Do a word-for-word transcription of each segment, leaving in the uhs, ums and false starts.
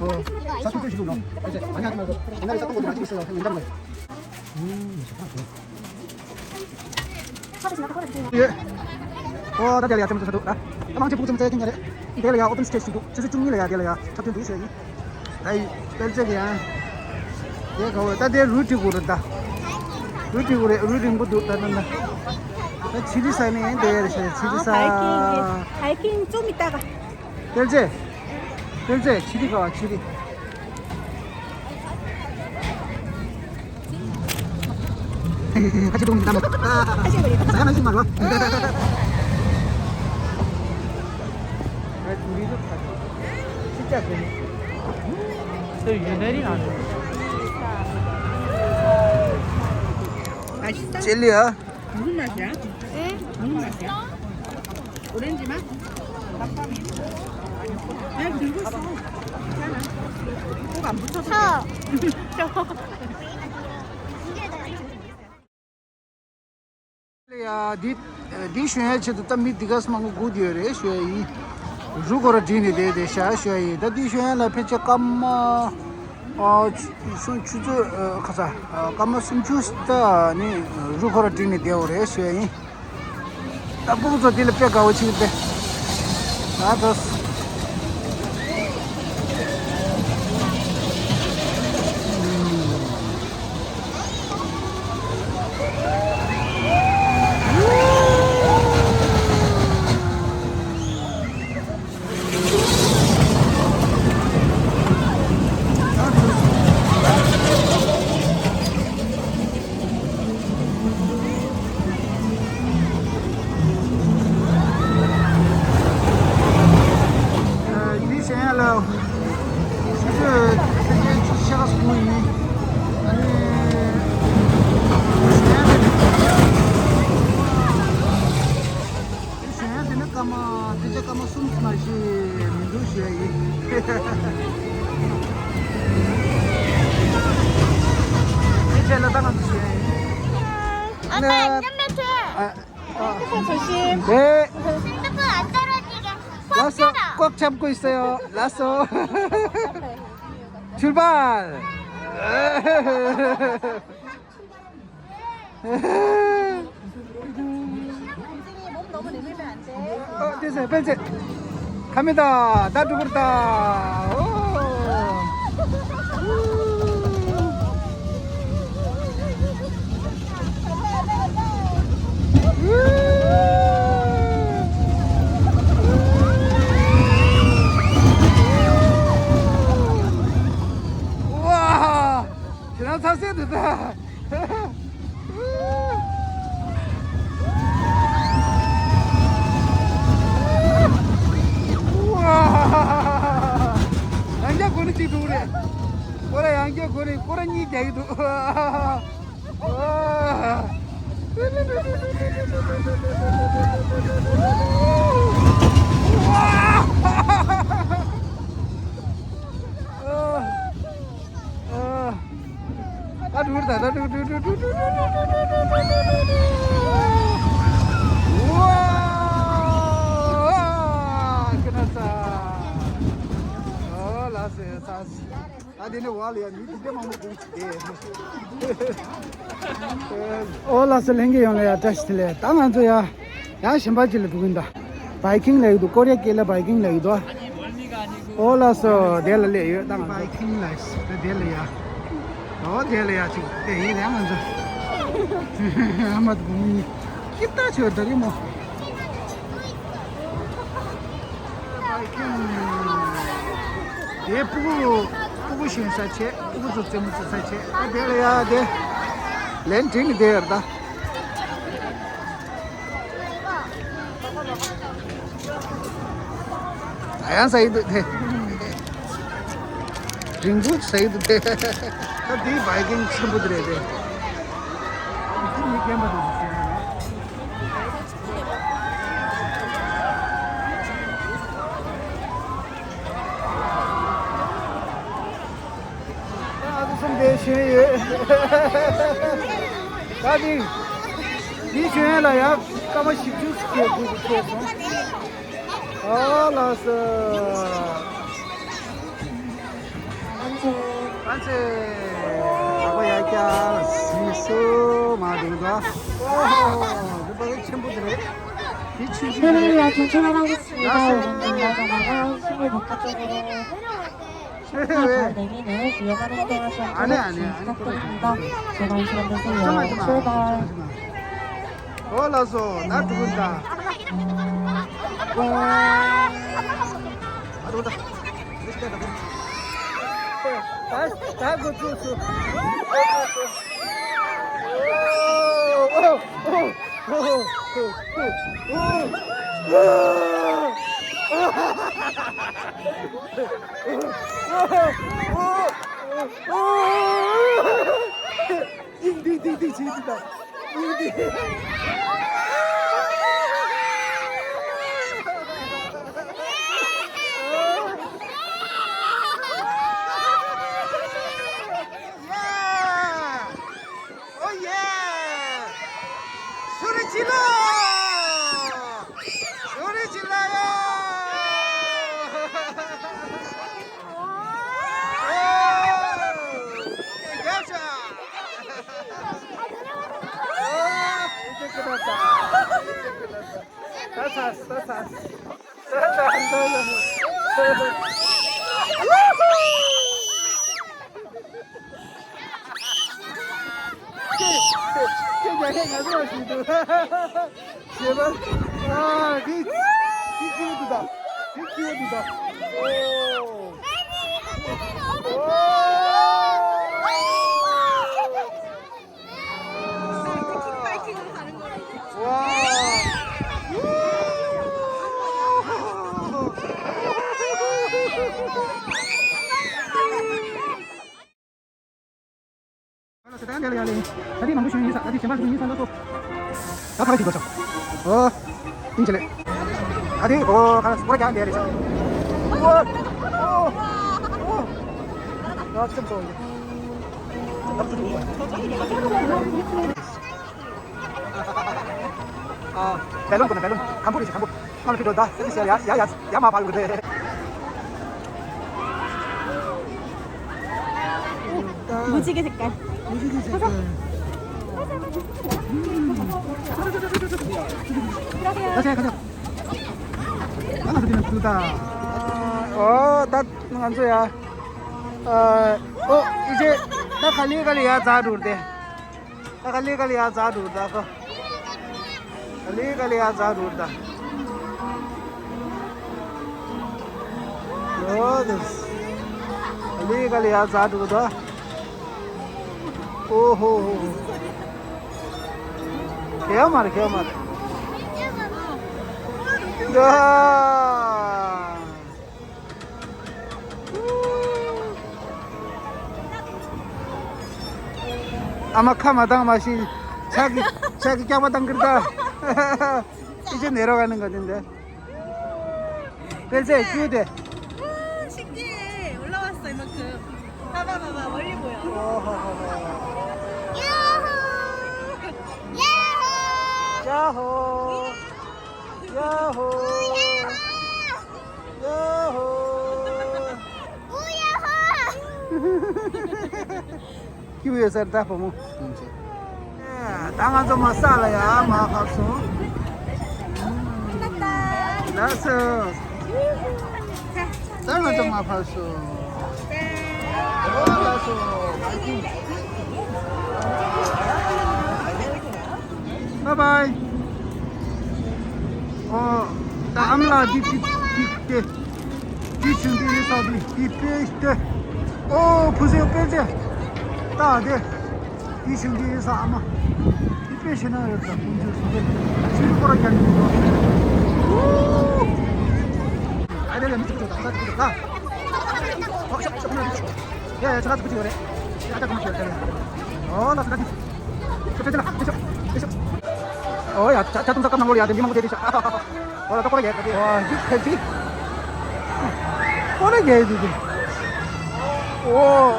어, 사촌 좀 주고. 이제 많이 하지 말고. 옛날에 쌌던 것도 많이 있어요. 형, 인정을. 음, 좋다. 예. ཨོ་ད་དེ་ལ་ཡ་ཚེམ་ཚ་འདུག་ད། ཨ་མང་ཆེ་ཕུག་ཚེམ་ཚ་ཡ་ཁྱིམ་ཉ་རེད། དེ་ལ་ཡ་ཨོ་པན་སི་ཊེཇ་ཞིག་འདུག་ཆུ་ཚོད་བཅུ་གཉིས་ལ་ཡ་དེ་ལ་ཡ་འཁྲབ་སྟོན་འདུག་ཞེས་ཡིན། ད་ཡི་དཔེར་བརྗོད་ཀྱི་ཡ། དེ་ག་བོ་ད་དེ་རུ་ཏི་གུ་རུ་ད། རུ་ཏི་གུ་རེད། རུ་རིང་པོ་འདུག་ད་ད་ད། ད་ཆི་ལི་ས་ནས་དེ་རེད་ཤེས། ཆི་ལི་ས། ཧའི་ཀིང་གི་ཧའི་ཀིང་ཅུ་མི་ལྟ་ག་དཔེར་བརྗོད། སྤེན་ཚེ་ཆི་རི་ག་བ་ཆི་རི། ཁ་ཆེ་དུང་དམ། ཟ་ཡ་ན་ཤི་མ་རོ། ཅེ་ལི་ཨ། ངོ་མ་ཤ། ངོ་མ་ཤ། ཨོ་རེན་ཇི་མ། ཡང་འདུག་གོ་སོང་། ཁོ་ག་འབུ་ཚོ། ཡ་འདི་འདི་ཞོན་ཡ་ཆེད་དུ་ད་མི་འདི་ག་སི་མང་པོ་སྒུག་བསྡད་ཡོད་རེད་ཞུ་ཡ་ཡིན། རུ་སྐོར་ར་བསྒྲིགས་ནས་བསྡད་བསྡད་ཤག་ཞུ་ཡ་ཡིན། ད་འདི་ཞོན་ཡ་ལ་ཕལ་ཆེར་སྐར་མ། ཨ་ཆུ་ཆུ་ཚོད་ཨ་ཁ་ཚ་ཨ་སྐར་མ་སུམ་ཅུ་ཙམ་ནི་རུ་ཁོ་ར་བསྒྲིགས་ནས་བསྡད་ཡོད་རེད་ཞུ་ཡ་ཡིན། ད་ཕྲུ་གུ་ཚོ་འདི་ལ་དཔེ་དགའ་བོ་ཅིག་རེད། ད་ཚོ། ཡིན་ཞེས་ཡ་ལ། ཆུ་ཚོད་ཕལ་ཆེར་ཆུ་ཚོད་ཕྱེད་ཀ་ཙམ་ཡིན། ཨ་ནི། ཞོན་ཡ་དེ་ནི་སྐར་མ་དེ་ཚོ་སྐར་མ་གསུམ་ཙམ་ཞིག་མི་འདུག་ཞུ་ཡ་ཡིན། དེ་རྗེས་ལ་ད་ང་ཚོ་ཞུ་ཡ་ཡིན། ཨ་མ་ཨ་མཉམ་མེད་ཐོན། ཨ་ཨ་ཁོ་ཚོ་ཤེས། དེ། སེམས་པ་ཨ་ཙར་ར་ཅིག་ལགས་སོ། ལགས་སོ། ལྐོག་འཆམ་བསྐུལ་སོ་ཡོ། ལགས་སོ། ཆུར་པ། ཨོ་དེ་ཟེར་སྤེན་ཚེ། ཁ་མི་ད་ད་འགྲོ་གི་རེད་ད། ཨོ། ཝ། ཁྱེད་རང་ཚ་སེ་འདུག་ད། ཡང་བསྐྱར་གོ་ནི་གཅིག་འདུག་རེད། ཁོ་ར་ཡང་བསྐྱར་གོ་ནི་ཁོ་ར་གཉིས་རྒྱག་གི་འདུག། ད་འགྲུར་ད་ད་འགྲུར་འགྲུར། ཝ། ཁྱེད་ན་ས། ཨོ་ལགས་སེ་ས། ད་དེ་ནས་བ་ལ་ཡ་མི་དེ་འདྲ་མང་པོ་འདུག་ཨོ་ལགས་སེ་ལྷན་རྒྱས་ཡོངས་ལ་ཡ་བཀྲ་ཤིས་བདེ་ལེགས། ད་ང་ཚོ་ཡ་ཡང་གཞན་པ་ཅིག་ལ་འགྲོ་གི་ཡིན་ད། བའི་ཀིང་ལབ་ཀྱི་འདུག་ཀོ་རི་ཡ་སྐད་ལ་བའི་ཀིང་ལབ་ཀྱི་འདུག་ཨོ་ལགས་སོ་དེ་ལ་སླེབས་ཡོད་ད་ང་ཚོ། བའི་ཀིང་ལ་ད་དེ་ལ་ཡ། ཨོ་དེ་ལ་ཡ་ཅིག་དེ་ཡིན་ལ་ང་ཚོ། ཨ་མ་དུ་བུ་མོ་གཉིས། ཀི་ཏ་ཆོས་ད་རི་མོ། བའི་ཀིང་། དེ་ཕྲུ་གུ། ཕྲུ་གུ་ཞོན་ས་བྱས། ཕྲུ་གུ་ཚོ་རྩེད་མོ་རྩེ་ས་བྱས། ཨ་དེ་ལ་ཡ་དེ། ལན་དྲིན་ནི་དེ་ཡར་ད། ད་ཡང་ཟ་ཡི་འདུག་དེ། རིང་པོ་ཟ་ཡི་འདུག་དེ། ད་དེའི་བའི་ཀིང་ཆེན་པོ་དེ་རེད་དེ། དེ་མི་རྒན་པ་དེ་ཟེར་ཡ་རེད། ཨ་ཚོ་གསུམ་དེ་ཞོན་ཡོད། ད་ནི་འདི་ཞོན་ཡ་ལ་ཡང་སྐར་མ་བཞི་བཅུ་ཞིག་སྐྱེལ་དགོས་ཀྱི་ཐེབས་སོང་། ཨ་ལགས་སོ། ཨ་ཙི། ཨ་ཁོ་ཡ་ཀྱ་སི་སུ་མ་འདུག་ད། ཨོ་ཧོ། འདི་པ་ཆེན་པོ་དེ་རེད། འདི་ཆུང་ཆུང་དེ་རེད། ལགས་སོ། 네, 안녕하세요. 네, 안녕하세요. 네, 네, 네. 위험한 행동하지 않도록 부탁드립니다. 즐거운 시간 되세요. 출발. ཨོ་ལགས་སོ། ད་འགྲོ་གི་ཡིན་ད། ཨ་འགྲོ་ད། ད་ད་འགོ་ཚུགས་སོང་། འདི་འདི་འདི་བྱེད་འདི་དང་། འདི་འདི། ཡ། ཨོ་ཡེ། སུ་རི་ཅི་ལ། སུ་རི་ཅི་ལ་ཡ། ཨོ། ཡ་ཤ། ཨོ། ད་ཚ་ད་ཚ། ད་ཕ་ག་ཅིག་འགྲོ་ཆོག་ཨོ། ཨིན་ཅི་ལེ། ད་དེ་ཨོ་ཁ་སྐོར་རྒྱག་འདི་རེད་ཤག་ཨོ། ཨོ། ཨོ། ཡ་ཚིམ་སོང་། ཨ། བལ་ལུང་དགོས་ན་བལ་ལུང་། ཁམ་བུ་རེད་ཤག་ཁམ་བུ། ང་ལ་ཕི་འགྲོ་ད་ཟེར་ཟེར་ཡ་ཡ་ཡ་ཡ་མ་ཕར་ཡོང་གི་རེད། 무지개 색깔. 무지개 색깔. 가자, 가자. 아, 그냥 그다. 어, 나, 나, 야. 어, 어, 이제 나 갈리갈리 야, 자, 둘 때. ད་ག་ལེ་ག་ལེ་ཡར་འཛེགས་འགྲོ་ད། ག་ལེ་ག་ལེ་ཡར་འཛེགས་འགྲོ་ད། ཡོ་དེ། ག་ལེ་ག་ལེ་ཡར་འཛེགས་འགྲོ་ད། ཨོ་ཧོ་ཧོ། གས་མ་རེད་གས་མ་རེད། ཡ། ཨ་མ་ཁ་མ་བཏང་མ་ཤི། ཕྱག་གི་ཕྱག་གི་སྐྱག་པ་བཏང་གིར་ད། ཅི་ཅི་ནེ་རོ་ག་ནི་ག་དེ་འདི། དཔེ་ཚད་བཅུ་དེ། ཤིག་ཅེ། 올라왔어, 이만큼. 봐봐, 봐봐, 멀리 보여. 야 ཧོ། 야 ཧོ། ཡ་ཧོ། ཡ་ཧོ། ཡ་ཧོ། ཁྱིའུ་ཡོད་སར་ད་བུ་མོ། ད་ང་ཚོ་མ་ས་ལ་ཡ་མ་ཕབ་སོང་། ལགས་སོ། ད་ང་ཚོ་མ་ཕབ་སོང་། ལགས་སོ། Bye bye. ཨོ། ད་ཨམ་ལགས་འདི་འདི་འདི་འདི། འདི་ཆུང་འདི་རེད་ས་འདི་འདི་དཔེ་ལྟོས། ཨོ་བུ་ཟེ་དཔེ་ཆ། ད་འདི། འདི་ཆུང་འདི་རེད་ས་ཨ་མ། འདི་དཔེ་ཤེས་ན་ཡོད་ས་ཀུན་སྤྱོད་སུ་འདི། ཆུང་འདི་སྐོར་ར་རྒྱག་ནི་འདུག་ཨ་རེ་རེ་མི་ཚིག་ཚོ་ད་ད་ཚིག་ཚོ་ད། ཨོ་ཤོག་ཤོག་ན་འདི་ཤོག་ཡ་ཡ་ཆ་ཚིག་ཚོ་ཡོད་རེད། ཡ་ད་ཀུན་སྤྱོད་རེད། ཨོ་ལ་ས་ད་འདི། ཨོ་ཡ། ད་ད་དུང་ས་ཀ་ནང་ལོགས་ལ་ཡ་དེ་མི་མང་པོ་དེ་དེ་ཤ། ཨོ་ལ་ད་ཀོ་ལ་ཡ་ད་དེ། ཨོ་འདི་ཕལ་ཆེར། ཀོ་ལ་ཡ་དེ་དེ། ཨོ།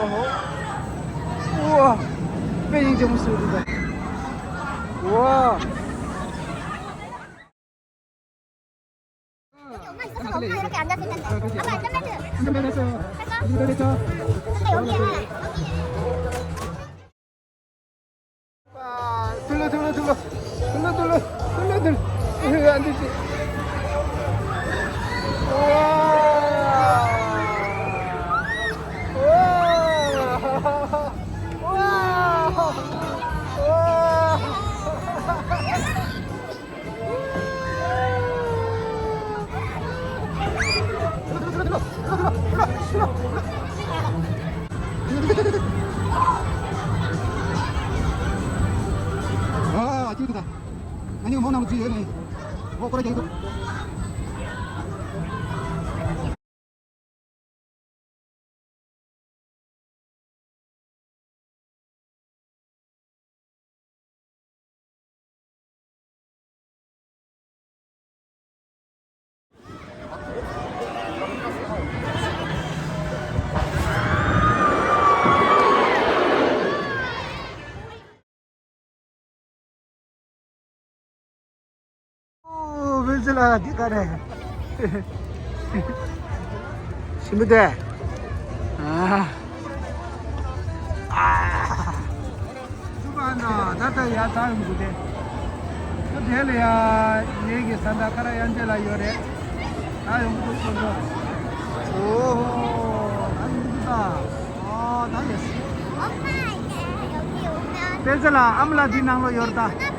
ཨོ། དཔེ་སྙིང་རྗེ་མོ་བཟོས་འདུག་ད། ཨོ། ཐུག་ལོ་ཐུག་ལོ་ཐུག་ལོ། ཐུག་ལོ་ཐུག་ལོ་ཐུག་ལོ་ཐུག་ལོ་ཐུག་ལོ། ཨ་འདི་ཅི། ཝའོ། ཝའོ། ཝའོ། ཅི་ཡོད་ནི། འོ་ཁོ་ར་རྒྱག་གི་འདུག་ཨོ། བྷེལ་ཇི་ལ་འདི་ག་རེ། ཞིམ་པོ་དེ། ཨ། ཨ། ཅུ་པ་ན་ད་ལྟ་ཡ་ད་ཡོང་གི་དེ། ད་དེ་ལ་ཡ་ངེད་ཀྱི་ས་མཐའ་ཁ་ར་ཡན་ཆད་ལ་ཡོད་རེད། ད་ཡོང་གི་འདུག་ཁོ་ཚོ། ཨོ་ཧོ། ད་ཡོང་གི་འདུག་ད། ཨ། ད་ཡོད། དཔེ་ཆ་ལ་ཨ་མ་ལགས་འདི་ནང་ལོགས་ཡོད་རེད་ད།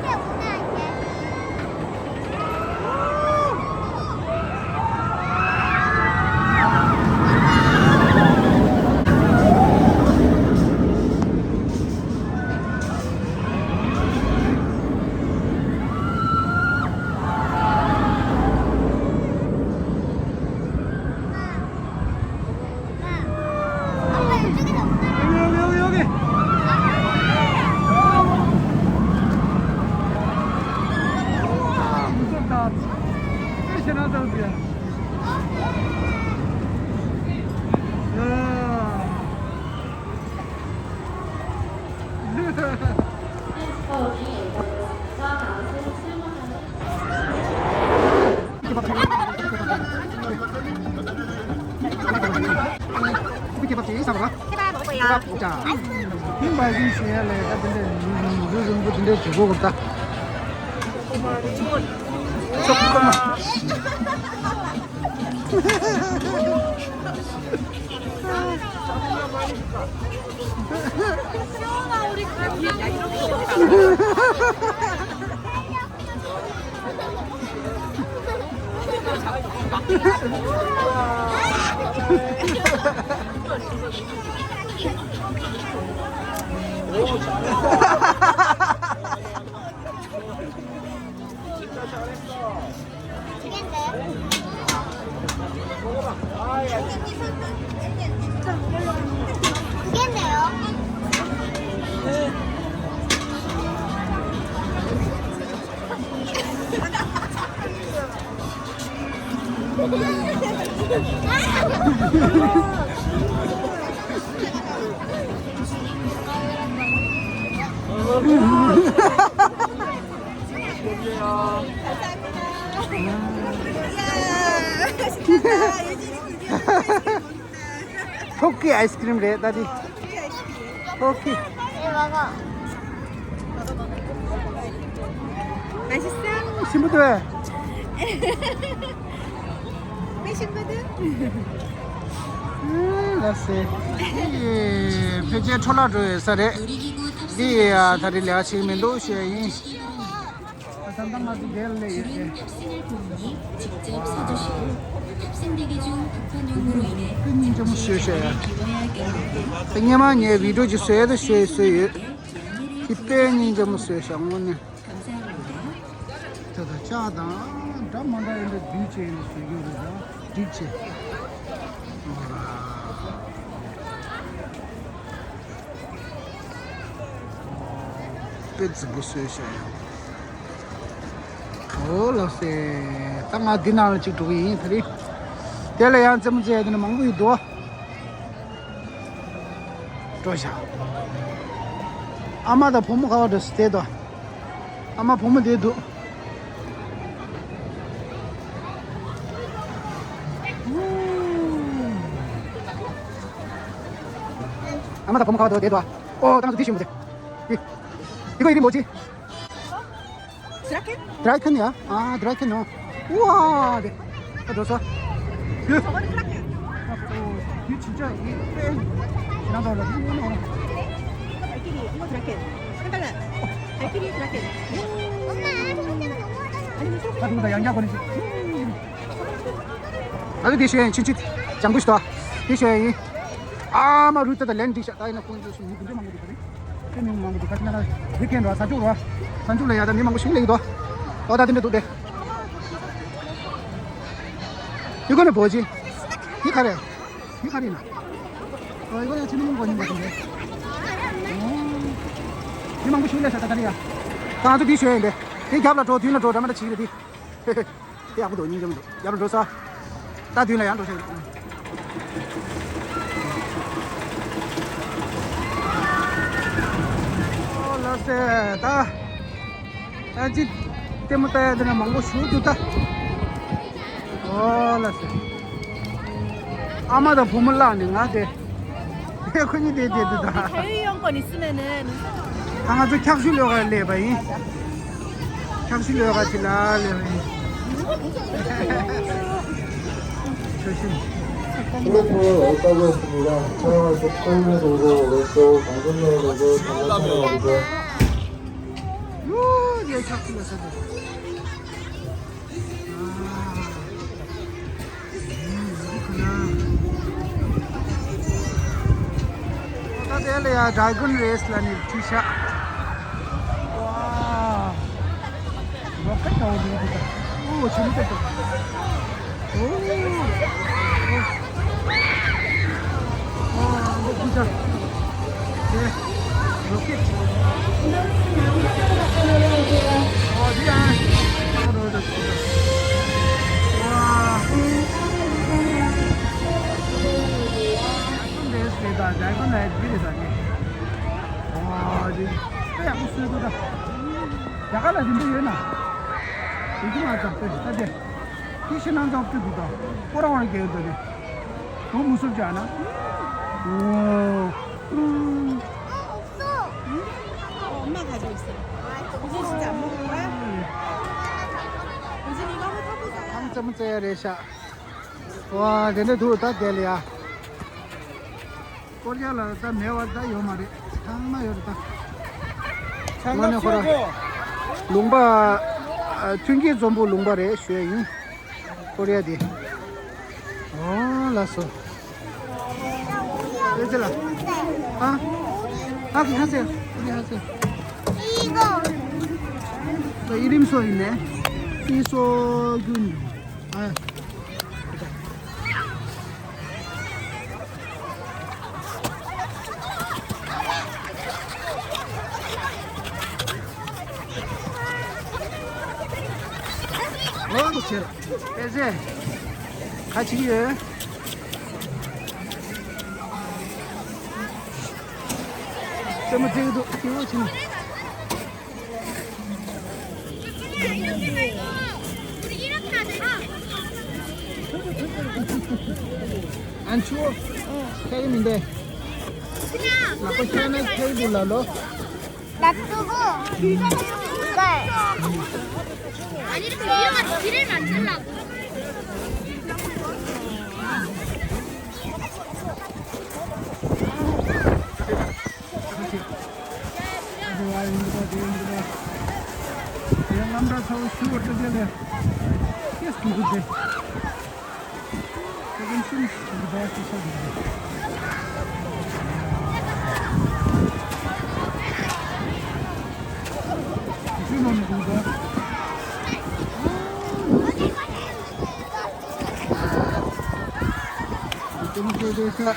여기, 여기, 여기. 우와, 무섭다. 꽤 지나다, 그야. 야. 두 개인데요. 감사합니다. 이야, 진짜 유진이 드디어 ܬܘ་ܟܝ་ܐܝܣ་ܟܪܝܡ་རེད་ད་འདི། ܬܘ་ܟܝ. 네, 먹어. 맛있어? ཞིམ་པོ་འདུག་པས། 왜 신 거든? ལགས་སེ། འདི་ཕལ་ཆེར་འཕྲོ་བརླག་འགྲོ་ཡོད་ས་རེད། འདི་ཡ་ད་རེས་ལས་ཀ་བྱེད་ཀྱི་མི་འདུག་བཤད་ཡིན། ད་ད་ང་ཚོ་འདིར་སླེབས་ཡོད་དེ། ཐོ་ཀ་ཐོ་ཀ་སྙན་མ་ངས་བི་ཌིའོ་ཅིག་བཟོས་ཏེ་བཟོས་བཟོས་ཡོད། དེ་དཔེ་སྙིང་རྗེ་མོ་བཟོས་ཤག་དངོས་གནས། ད་ལྟ་ལྕགས་དང་འདྲ་མ་འདྲ་ཡིན་འདྲ་བསྡུས་བྱས་ནས་བཟོས་ཡོད་རེད་ད། སྒྲིག་བྱས། དཔེ་རྫིག་པོ་བཟོས་ཤག་ཡ། ཨོ་ལགས་སེ། ད་ང་འདི་ནང་ལ་གཅིག་འགྲོ་གི་ཡིན་ད་རེས། དེ་ལ་ཡང་རྩེད་མོ་རྩེ་ཡ་དེ་ནི་མང་པོ་ཡོད་དོ། འགྲོ་བཞག་ཨ་མ་དང་བུ་མོ་ག་བར་འགྲོ་སི་དེ་དོ། ཨ་མ་བུ་མོ་དེ་འདུག་ཨ་མ་དང་བུ་མོ་ག་བར་འགྲོ་དེ་དོ། ཨོ་ད་ང་ཚོ་འདི་ཞིམ་པོ་དེ། འདི་ཀོ་ཡི་རིན་པོ་ཆེ། Draken ཡ། ཨ། Draken ནོ། ཝ། དེ། ཨ། འགྲོ་ས། དེ། དེ་ཅི་ཅག་ཡིན། དཔེ། ང་ཚོ་ལ་དེ་ངོ་ནོ། ད་དུང་ད་ཡང་བསྐྱར་གོ་ནི་ཅིག་ད་དེ་ཤེས་ཡིན་ཕྱིན་ཆད་ལྗང་གུ་ཞིག་ཏོ། དེ་ཤེས་ཡིན། ཨ་མ་རུ་ཏ་ད་ལན་འགྲིག་ཤག་ད་ཡིན་ན་ཁོང་ཚོ་ཞིག་མི་དེ་འདྲ་མང་པོ་འདུག་ག་རེད། དེ་མི་མང་པོ་འདུག་ག་ཅི་ན་ད་དེ་ཁེན་རོ་ས་ཅུག་རོ། ས་ཅུག་ལ་ཡ་ད་མི་མང་པོ་ཞིག་ལེགས་འདུག་ཨོ་ད་དེ་འདྲ་འདུག་སྟེ། འདི་ཁོ་ནས་བོ་ཅི། འདི་ག་རེ། འདི་ག་རེ་ཡིན་ན། ཨོ་འདི་ཁོ་ནས་ཕྱི་ནང་གོ་ཉིན་པ་དེ་འདྲ། འདི་མང་པོ་ཞིག་སླེབས་ཤག་ད་ག་རེ་ཡ། ད་ང་ཚོ་འདི་ཞོན་ཡིན་ཏེ། འདི་རྒྱབ་ལ་འགྲོ་མདུན་ལ་འགྲོ་འདྲ་མི་འདྲ་བྱེད་ཀྱི་རེད་འདི། དེ་ཡག་པོ་འདུག་སྙིང་རྗེ་མོ་འདུག་རྒྱབ་ལ་འགྲོ་ས། ད་མདུན་ལ་ཡང་འགྲོ་ཤེས་འདུག་ཨོ་ལགས་སེ་ད། ད་ཅི། ལྟད་མོ་ལྟ་ཡ་འདི་ན་མང་པོ་ཞིག་འདུག་ད། ཨོ་ལགས་སེ། ཨ་མ་དང་བུ་མོ་བརླག་ནས་ང་དེ། ཁོ་གཉིས་དེ་དེ་དེ་ད། ད་ཡོད་ཡོང་གོ་ནི་སུ་མེད་ནས། ད་ང་ཚོ་འཁྱག་ཤུལ་ལོགས་ཀ་སླེབས་པ་ཡིན། འཁྱག་ཤུལ་ལོགས་ཀ་ཅི་ལ་སླེབས་པ་ཡིན། ཆོས་ཤིན། ལོ་ཕོ་བ་ལྟ་བུ་ཟིན་ལ་ཁྱེད་རང་ཚོ་ཁོལ་མེད་རུ་རུ་རུ་ཤོ་གང་ཚོ་མེད་རུ་རུ་གང་ཚོ་མེད་རུ་རུ། ཡོ་ཡོ་འཁྱག་ཤུལ་ལ་ས་དེ། ད་དེ་ལ་ཡ་ཌ་རེ་གོན་རེས་ལ་ནི་ཁྲིད་ཤག་ཝ། རོ་ཀེ་ཊི་འདྲ་བོ་འདུག་འདུག་ད། ཨོ་ཆུ་མི་ཏོག་ཏོ། ཨོ། ཨོ། ཨོ་འདི་ཁྲིད་ཤག་དེ། རོ་ཀེ་ཊི། ཨོ་འདི་ཡ། ཨོ་རོ་ཀེ་ཊི། ཝ། ཌ་རེ་གོན་རེས་རེད་ད། ཌ་རེ་གོན་རེས་འདི་རེད་ད་ནི། ཨོ་འདི། དཔེ་ཡག་པོ་བཟོས་འདུག་ད། རྒྱ་གར་ལ་འདི་འདྲ་ཡོད་ན། དེ་གི་མ་ཙམ་དཔེ་ད་དེ། དེ་ཕྱི་ནང་ཙམ་དཔེ་འདུག་ད། ཁོ་རང་བར་རྒྱལ་འདུག་རེད། དུང་མུ་སུབ་ཅག་ན། ཨོ། ཨོ་མ་ག་ཚོད་ཟེར། ཁོ་ཚོ་ཟ་མོ་བ། ཁོ་ཚོ་ནི་ལོ་མ་ཐོག་པོ་ཟ། ཨམ་ཙམ་ཙེ་ཡ་རེད་ཤག་ཝ་དེ་འདྲ་འདུག་ད་དེ་ལ་ཡ། ཀོ་རི་ཡ་ལ་ད་མེད་པ་ད་ཡོད་མ་རེད། ཚང་མ་ཡོད་རེད་ད། ཚང་མ་ཁོ་ར་ལུང་པ། ཨ། མཐུན་རྐྱེན་འཛོམས་པོ་ལུང་པ་རེད་ཞུ་ཡ་ཡིན། ཀོ་རི་ཡ་དེ། ཨོ་ལགས་སོ། ཨེ་ཙི་ལ། ཨ། ཨ་ཁི་ཧ་སེ། ཨ་ཁི་ཧ་སེ། ད་ཨི་རིམ་སོ་ཡིན་ནས། ཨི་སོ་རྒྱུན། ཨ། ཨོ་ཁྱེར། ཨེ་ཟེ། ཁ་ཅིག་ཡོད། ཙེ་མོ་ཙེ་གི་འདུག་ཁྱེར་བ་ཕྱིན། ཨན་ཆུ། ཁྱེད་ཀྱི་མིང་དེ། ལག་པ་ཤར་ནས་ཁྱེད་ཀྱི་ལ་ལོ། ནབ་ཏུ་གུ། ཀར།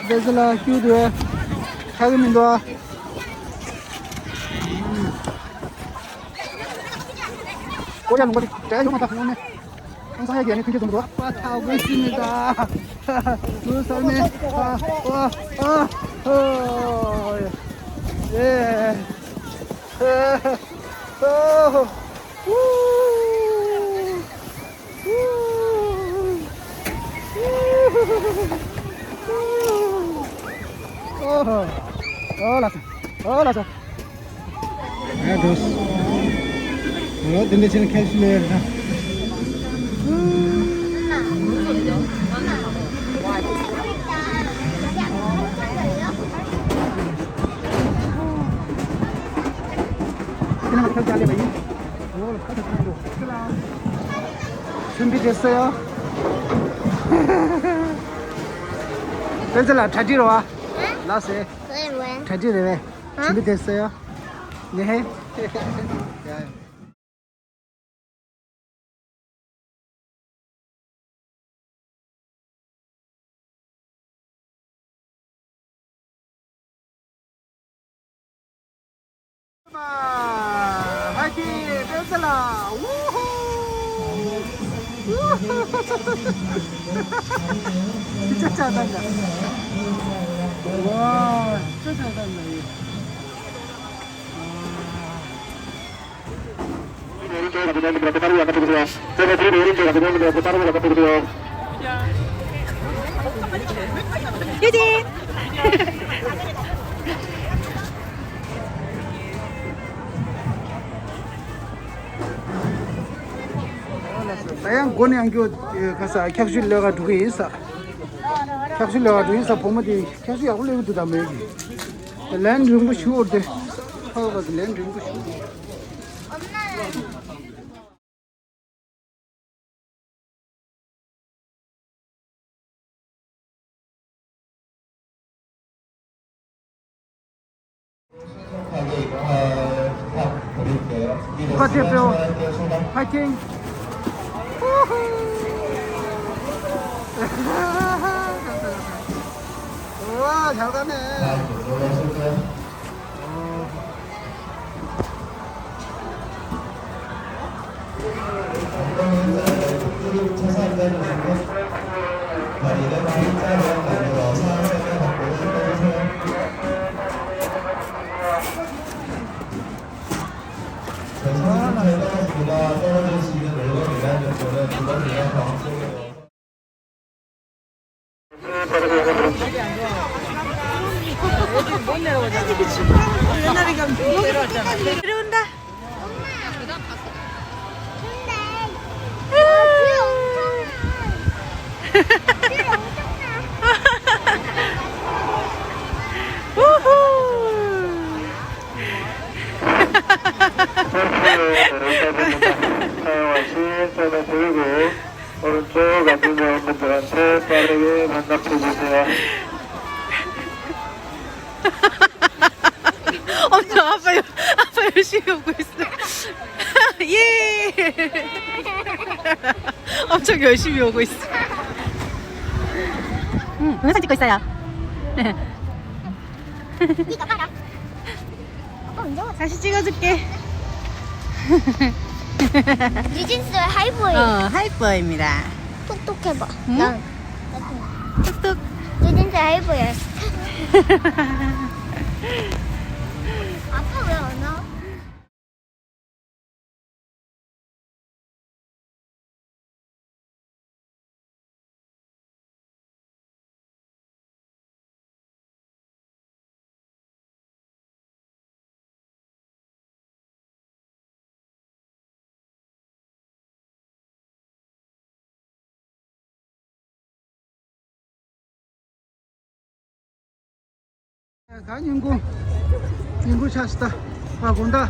དེ་ཚོ་ལ་སྐྱུར་འདུག་ཆགས་ཀྱི་མི་འདུག་ཀོ་རི་ཡ་ལུང་པ་དེ་འདྲ་ཡོད་མ་ཐག་ཡོང་ནས། ཁོང་ཚང་ཡ་གྱལ་ནི་ཁུན་ཁྱེད་ཚོ་འདུག་པ་ཐག་གོས་སི་མི་ད། ལུས་ས་ནས། ཨ། ཨ། ཨ། ཨོ། ཨེ། ཨེ། ཨོ། ཨུ། ཨུ། ཨོ། ཨོ་ལགས་སོ། ཨོ་ལགས་སོ། ཡ་འགྲོ། འོ་དེ་འདྲ་བྱས་ན་ཁ་ཤས་ལས་ཡོད་ད། དེ་ནང་ཁ་ཤས་ལས་པ་ཡིན། འོ་ལ་ཁ་ཤས་འགྲོ། ཚུན་པི་དེ་ས་ཡ། བན་ཚེ་ལ་གྲ་སྒྲིག་རོ་བ། ལགས་སེ། གྲ་སྒྲིག་རེད་བས། ཚུན་པི་དེ་ས་ཡ། ནེ་ཧེ། ཡ། ཕ་གི་དཔེ་ཚ་ལ། ཝུ་ཧུ། ཝུ་ཧུ། ཅ་ཅ་ད་ད། ཝ། ཅ་ཅ་ད་ད་ཡེ། ད་ཡང་མགོ་ནས་ཡང་སྐྱོ་ག་ས་འཁྱག་ཤུལ་ལས་ཀ་འགྲོ་གི་ཡིན་ས། འཁྱག་ཤུལ་ལས་ཀ་འགྲོ་ཡིན་ས། བུ་མོ་དེ་འཁྱག་ཤུལ་ཡག་པོ་ལས་ཀ་འདུག་ད་མོས་ཀྱི། ལན་རིང་པོ་ཞུ་འོར་དེ། ཧོ་ག་ལན་རིང་པོ་ཞུ། ཕ་ཁྱིམ་པོ། ཕ་ཁྱིམ། ཝ། ལྷག་ད་ནས། ཚོགས་གཙོ་འགའ་འཛིན་ནས་མི་འདུག་ཚེ་པར་རེ་མ་ནག་ཆེ་ཆེ་ཟེར་ཡ། ཨོ་ཚོ་ཨ་ཕ་ཡོ་ཨ་ཕ་ཡོ་ཤི་ཡོ་གོས་སི་ཡེ། ཨོ་ཚོ་ཡོ་ཤི་ཡོ་གོས་སི། ང་ས་ཅི་གོས་ས་ཡ། 다시 찍어줄게. 유진스 하이보이. 어, 하이보입니다. 톡톡해봐. 응? 난 톡톡. 톡톡. 유진스 하이보이. 아빠 왜 안 와? ག་ཉིན་གུང་། ཉིན་གུང་ཆགས་སི་ད། ང་དགོང་དག་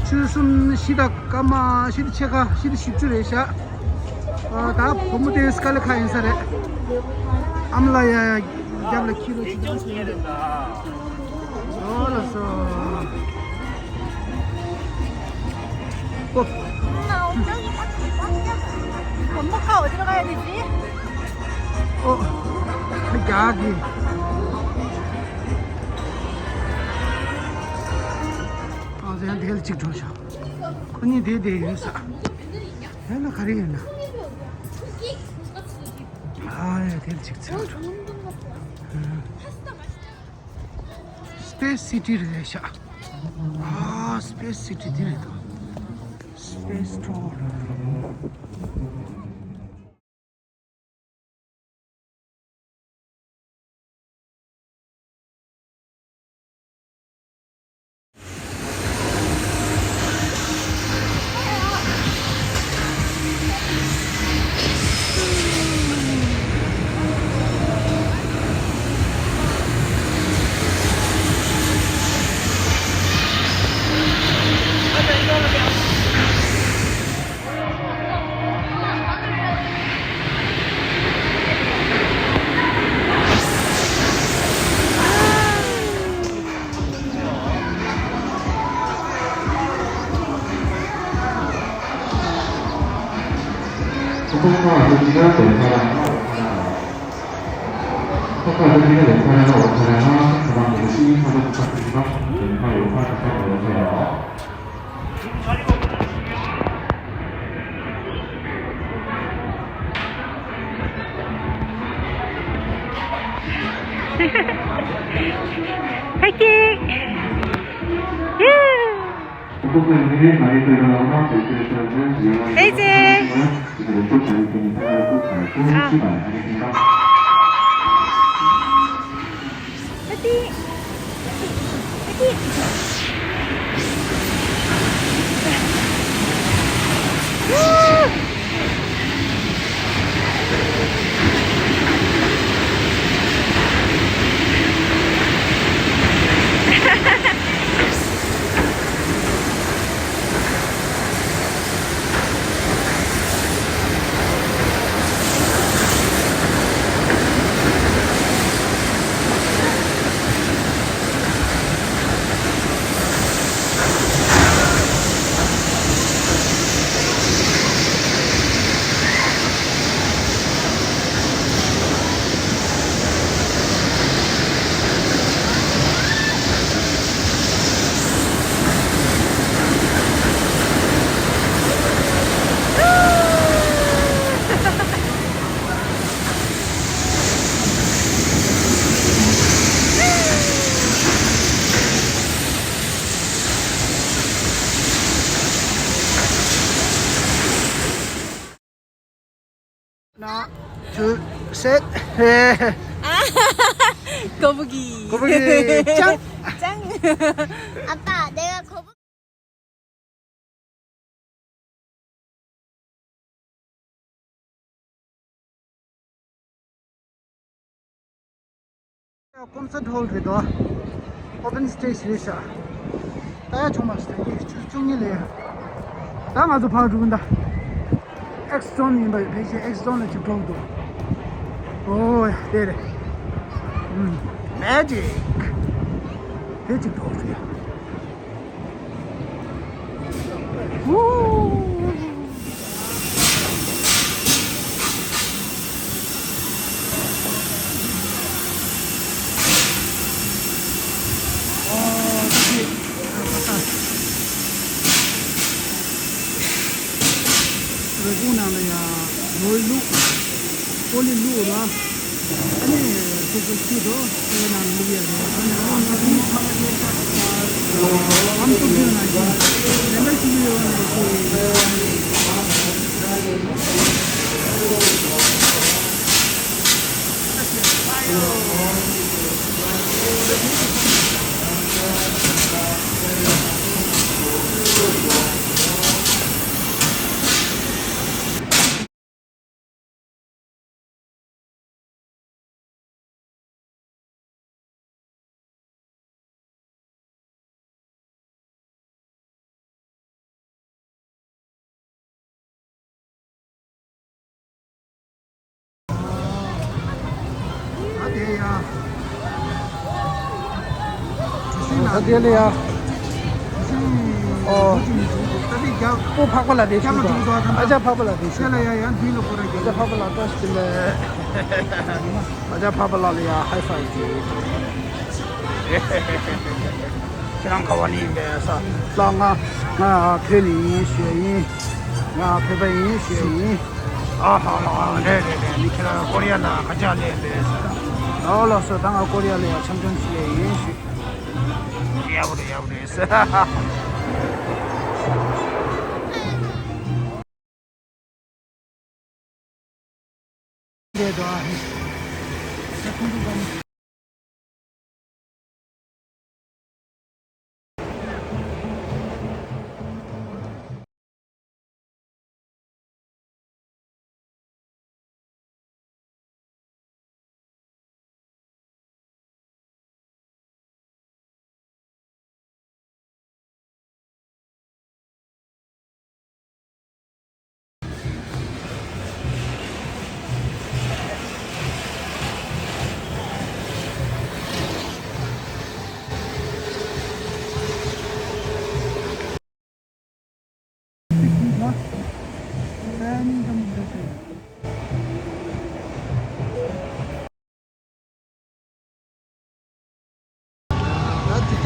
ཆུ་ཚོད་གསུམ་བཞི་དང་སྐར་མ་བཞི་དང་ཕྱེད་ཀ་བཞི་དང་བཞི་བཅུ་རེད་ཤག་ཨ་ད་བུ་མོ་དེ་སྐ་ལེ་ཁ་ཡིན་ས་རེད། ཨ་མ་ལ་ཡ་ཡ་རྒྱབ་ལ་ཁྱི་རོ་ཅི་ཙམ་ཟེར་རེད། ཨོ་ལ་སོ། ཨོ། ཨོ། རྒྱག་གི། ཨ་ཟེར་ཡང་དེ་ལ་གཅིག་འགྲོ་ཤག་ཁོ་གཉིས་དེ་དེ་ཡིན་ས། དེ་ལ་ག་རེ་ཡིན་ན། ཨ་ཡ་དེ་ལ་གཅིག་ཚེ་འགྲོ། སྤེས་སི་ཊི་རེད་ཤག་ཨ་སྤེས་སི་ཊི་འདི་རེད་དོ། སྤེས་སི་ཊོར། Hiking! Yeah! Easy! Ah. One, two, set. 거북이. 거북이 짱! 짱! 아빠, 내가 거북이. Concert hall རེད་དོ། Open stage རེད་ཤག་ད་ཡ་ཆུང་མ་ཞིག་དེ་ཆུ་བཅུ་གཉིས་ལས། ད་ང་ཚོ་ཕར་འགྲོ་གི་ཡིན་ད། X zone ཡིན་པ་ཡོད། ཕལ་ཆེར་X zone ལ་ཅིག་འགྲོ་གི་འདུག་ཨོ་ཡ་དེ་རེད། ཨུམ། Magic དེ་ཅིག་འགྲོ་གི་ཡོད། རི་ཀོན་ནང་ལ་ཡ་ལོ་ལུག་ཀོ་ལི་ལུག་ལ། ཨ་ནི་ཁོ་ཚོ་ཁྱི་དོ་ཁོའི་ནང་ལུག་ཡ་རེད། ཨ་ནི་ཨོ་ང་ཚོ་ནི་ཕ་མ་ཁྱེད་ཅག་ཨམ་སྲུ་ཁྱོད་ནང་བཞིན་ལེན་པ་ཞིག་ཡོད་ནང་བཞིན། ད་དེ་ལ་ཡ། ཨོ། པོ་འཕགས་པ་ལགས་དེ་ཞུ་དང་། ཨ་ཅག་འཕགས་པ་ལགས་དེ་ཞུ་དང་། ཨ་ཅག་འཕགས་པ་ལགས་བཀྲ་ཤིས་བདེ་ལེགས། ཨ་ཅག་འཕགས་པ་ལགས་ལ་ཡ་ཧའི་ཕའི་ཅིག་ཁྱེད་རང་ག་བ་ནས་ཡིན་པས་ཟེར་ལ། ང་ང་བོད་ནས་ཡིན་ཞུས་ཡིན། ང་བོད་པ་ཡིན་ཞུས་ཡིན། ཨ་ཧ་ལ། རེད་རེད་རེད། ནི་ཁྱེད་རང་ཀོ་རི་ཡ་ལ་ག་ཅག་སླེབས་པས་ཟེར། ཨོ་ལགས་སོ། ད་ང་ཀོ་རི་ཡ་ལ་ཡ་འཆམ་འཆམ་ཞིག་སླེབས་ཡིན་ཞུས། ཡག་པོ་རེད། ཡག་པོ་རེད་ཟེར།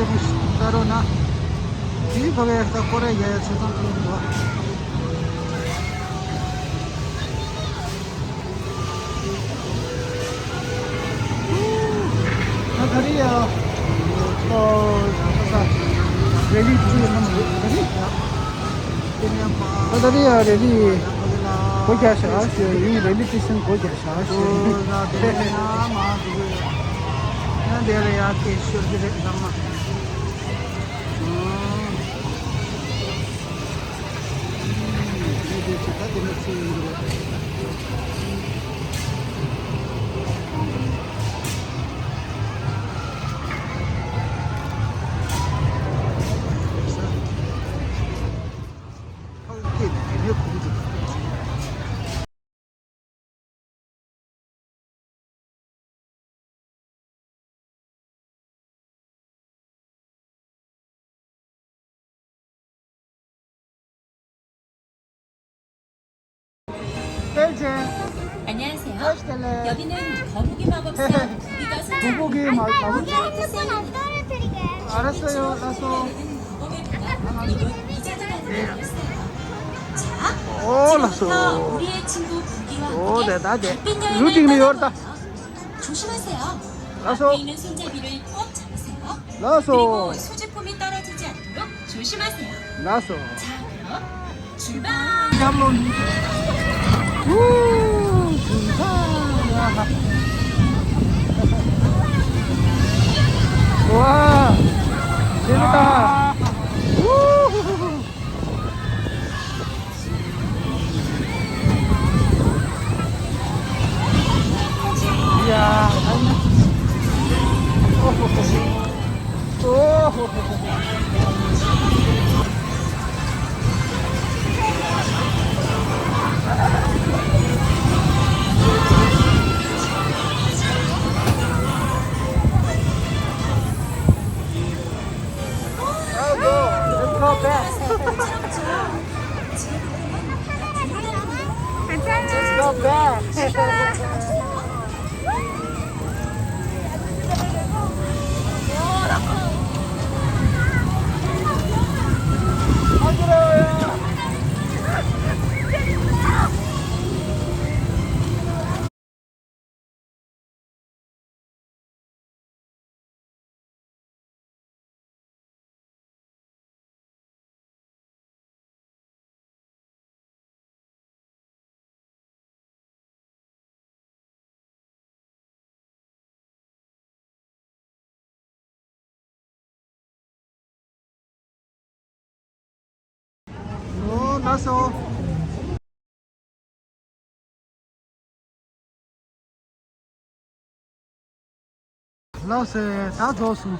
ད་རོ་ན། དེའི་ཕ་གའི་ས་ཀོ་རེ་ཡའི་ཆེ་ཚང་ཁུལ་འདུག་ད་ད་རེས་ཡ། ཨོ། ད་ད་རེ་ལི་ཁུལ་ཡིན་ནམ་ད་རེས་ཡ། ད་ད་རེས་ཡ་རེ་ལི་སྒོ་རྒྱག་བཞག་ཞེས་ཡིན། རེ་ལི་ཊེ་ཤན་སྒོ་རྒྱག་བཞག་ཞེས་ཡིན། ད་དེ་ལ་ཡ་མ་འདུག་ཡ་དེ་ལ་ཡ་སྐད་ཤོར་གྱི་རེད་ཚང་མ། ཨེ་ཅེ། 안녕하세요. ཨེ་ཅེ་ལེ། 여기는 거북이 마법사 부기가 거북이 마- 마법사. 아, 여기 핸드폰 안 떨어뜨리게. 알았어요. 가서. 자, 오, 지금부터 알았어. 우리의 친구 부기와 오, 함께 네, 나, 네. 달빛여행을 루팅이 떠나볼 거예요. 조심하세요. 알았어. 앞에 있는 손잡이를 꼭 잡으세요. 알았어. 그리고 수지품이 떨어지지 않도록 조심하세요. 알았어. 자, 그럼 출발! 우, 와, 재밌다. 우. 이야, 아니. 오, 오. Let's go back. Let's go back. ཨོ་ལགས་སོ། ལགས་སེ་ད་རྫོགས་སོང་།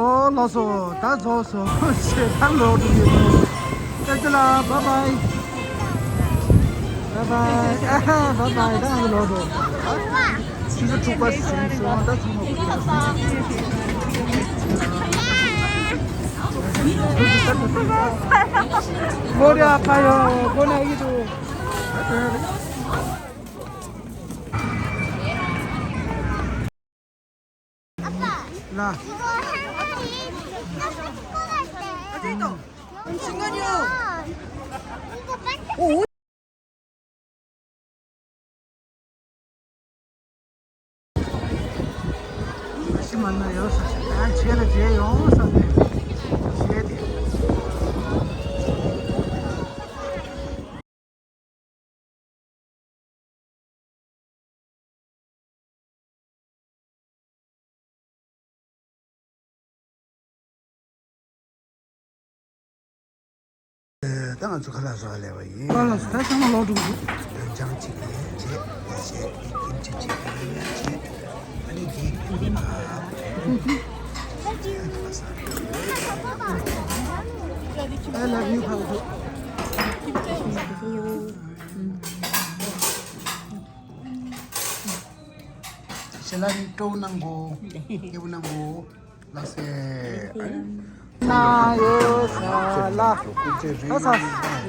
ཨོ་ལགས་སོ་ད་རྫོགས་སོང་། ཞེ་ད་ལོག་འགྲོ་གི་ཡོད། ཨེ་ཅེ་ལགས་བཱའི་བཱའི། བཱའི་བཱའི། ཨ་ཧ་བཱའི་བཱའི། ད་ང་ཚོ་ལོག་འགྲོ། ཆུ་ཚོད་དྲུག་པ་ཟིན་སོང་། ད་ཚང་མ་ལོ་རེ་ཨ་ཁ་ཡོ་གོ་ན་ཡི་དུ། ལ། 이거 할 말이 딱 섞어갈 때. 응. 이거 반짝. ཞིག་མ་ན་ཡོད་ས་ཞིག་ད་བྱེད་ལ་བྱེད་ཡོང་ས་དེ་བྱེད་དེ། ད་ང་ཚོ་ཁ་ལག་བཟོ་བ་སླེབས་པ་ཡིན། ཁ་ལག་བཟོ་ད་ཚང་མ་ལོག་འགྲོ་གི་འདུག་རྒྱང་གཅིག་ལས་བྱེད་ལས་བྱེད་ཀྱི་ཁྱིམ་ཆ་གཅིག་ལས་བྱེད། ཨ་ནི་འདི་ཨ། I love you, Paolo. ཞལ་ལག་ནི་སྤྲོ་གནང་གོ། སྐྱིད་པོ་གནང་གོ། ལགས་སེ། ན་ཡོད་ས་ལ། ལགས་སེ།